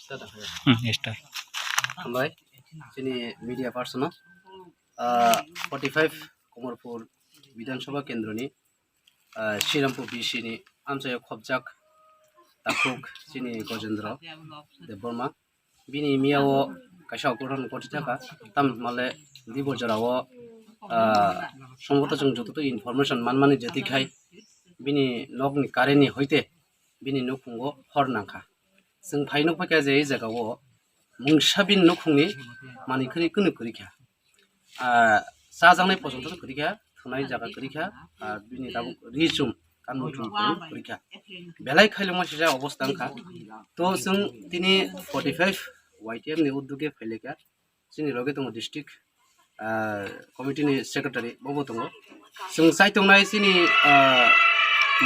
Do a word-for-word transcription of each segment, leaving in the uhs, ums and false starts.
Hmm, start. Hambai, chini media person no, ah, forty five Komorpur Bidhan Sabha Kendroni, ah, Srirampur B C ni amchaio khobjak takhuk chini Gojendra Debbarma. Bini miyao kaisa ogoron goti thaka, tam male dibo jorao, ah, somboto chwng jototo information manmani jeti khai bini nokni kareni hoite bini nukhungo hor nangkha. Chwng phai nukphaikha je ei jagao mungsa bini nukhungni manwi khwnwi kwnwi kwrwikha. Ah, chajaknai pochonto kwrwikha, thwnai jaga kwrwikha, ah, bini tabuk ri chum kanmung chum kwrwikha. Belai khailwma sijak obostha wngkha. To chwng tini forty five Y T F ni uddog khe phailaikha. Chini loge tongo district, ah, committee ni secretary, bobo tongo. Chwng chai tongnai chini, ah,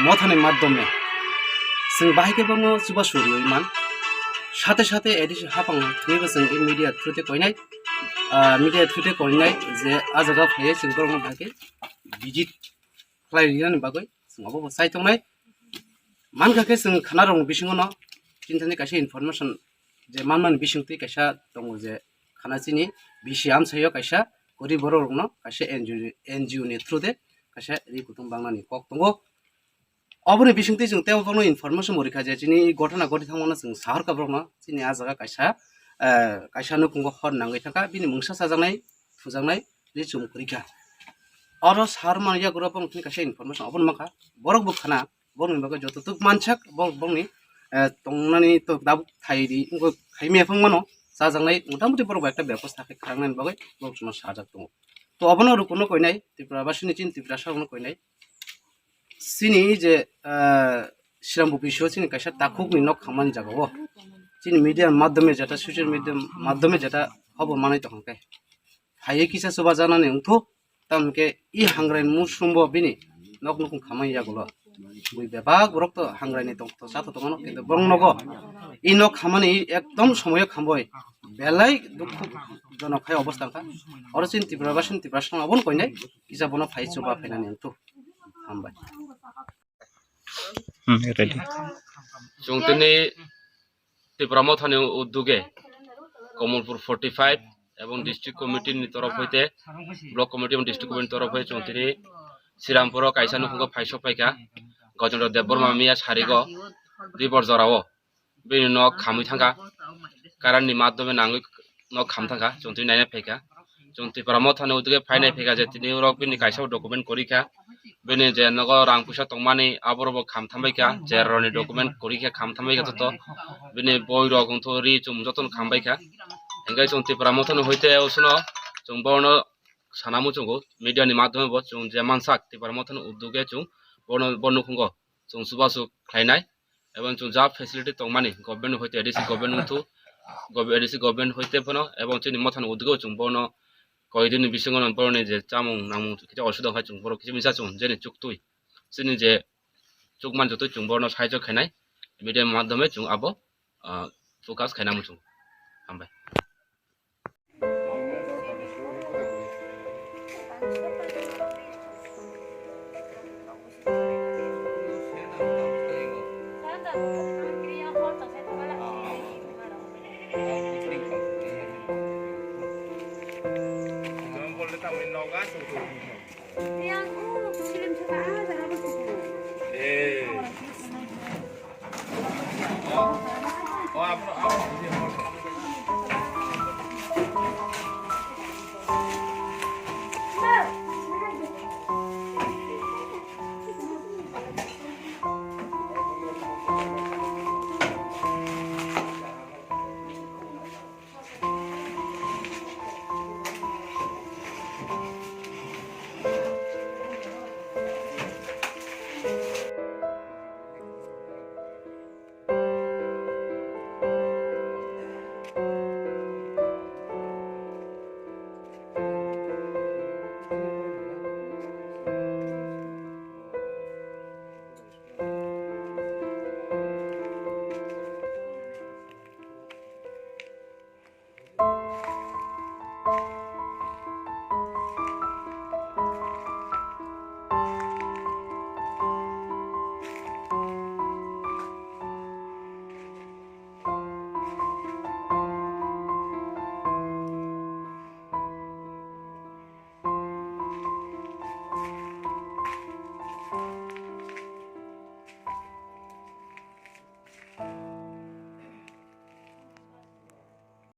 mothani madhyome chwng bahai khe bono chubachu rwui man. Sate sate A D C hapang thwibo chwng media through te koinai, ah, media through te koinai je ah jaga phaiwi chwng borokno bahai khe visit khlai rwnani bagwi chwng obo bo chai tongnai. Mankha khe chwng khana rokni bisingo no chini thani kaisa information je manmani bisingtwi kaisa tongo je khana chini B C amchaio kaisa gori borok rokno kaisa N G O, N G O ni through de kaisa ri kutung bangnani kok tongo. Oboni bisingtwi chwng tei bono information bo rikha je chini gotona goti thangmano chwng sahorkha borokno chini ah jaga kaisa, eh, kaisa nukhungo hor nangwi thangkha bini mungsa chajaknai thujaknai ri chum kwrwikha. Oro sahor mani yagulo bono chini kaisa information obono mankha borok bo khana. Borokni bagwi joto tuk mansak, borok, borokni, eh, tongnani to tabuk thairi wngkha, khaimya phang mano, chajaknai, motamuti borok bai ekta bebostha khe khanani bagwi borok chwngno sajak tongo. To obono rukuno koinai, Tripura basini chini Tiprasa rokno koinai. Chini je, eh, Srirampur B C o chini kaisa takhukni nok khamani jagao, chini media madhyome jeta, social media madhyome jeta hobo manwi tongkha khe. Phaiwi kisa chubajaknani wngthuk, tamokhe i hangrai musumbo bini nok nukhung khamani yagulo. Bui bebak borok to hangrai ni tong to cha to tongmano, kintu borok nogo i nok khamani ekdom somoyo khamboi belai dukhu jonok khai obostha wngkha. Oro chini Tripura basini Tiprasa rokno obono koinai kisa bono phai chuba phainani wngthuk. Hambai. Hmm, ready. Chwng tini Tipra Mothani udduge Komolpur forty five ebong district committee ni torof hoite, block committee ebong district committee ni torof hoite chwng tini Srirampuro kaisa nukhungo phai sok phaikha, Gajendra Debbarma miya sarigo Dibor jorao bini nok khamwi thangkha, current ni madhyome nangwi nok kham thangkha, chwng tini naina phaikha. Chwng Tipra Mothani udduge phainai phaikha je tini borok bini kaisa document kwrwikha. Bini je nogo rang puisa tongmani aborok bo kham thambaikha, je roni document kwrwikha kham thambaikha joto. Bini boi rok wngthu ri chum jotono kham baikha. Hingke chwng Tipra Mothani hoite osno chwng bono sana muchungo media ni madhyome bo chwng je mansak Tipra Mothani udduge chwng bono bo nukhungo chwng chubachu khlainai. Ebong chwng ja facility tongmani government hoite A D C government wngthu, gov-, A D C government hoite phano ebong chini mothani uddugo chwng bono koidini bisingo no boroni je chamung nangmung kisa osubida wngkha chwng borok kisa misa chwng jeni chuktwi chini je chukmani jotoi chwng borno saijo khainai media madhyome chwng abo, ah, focus khaina muchung. Hambai.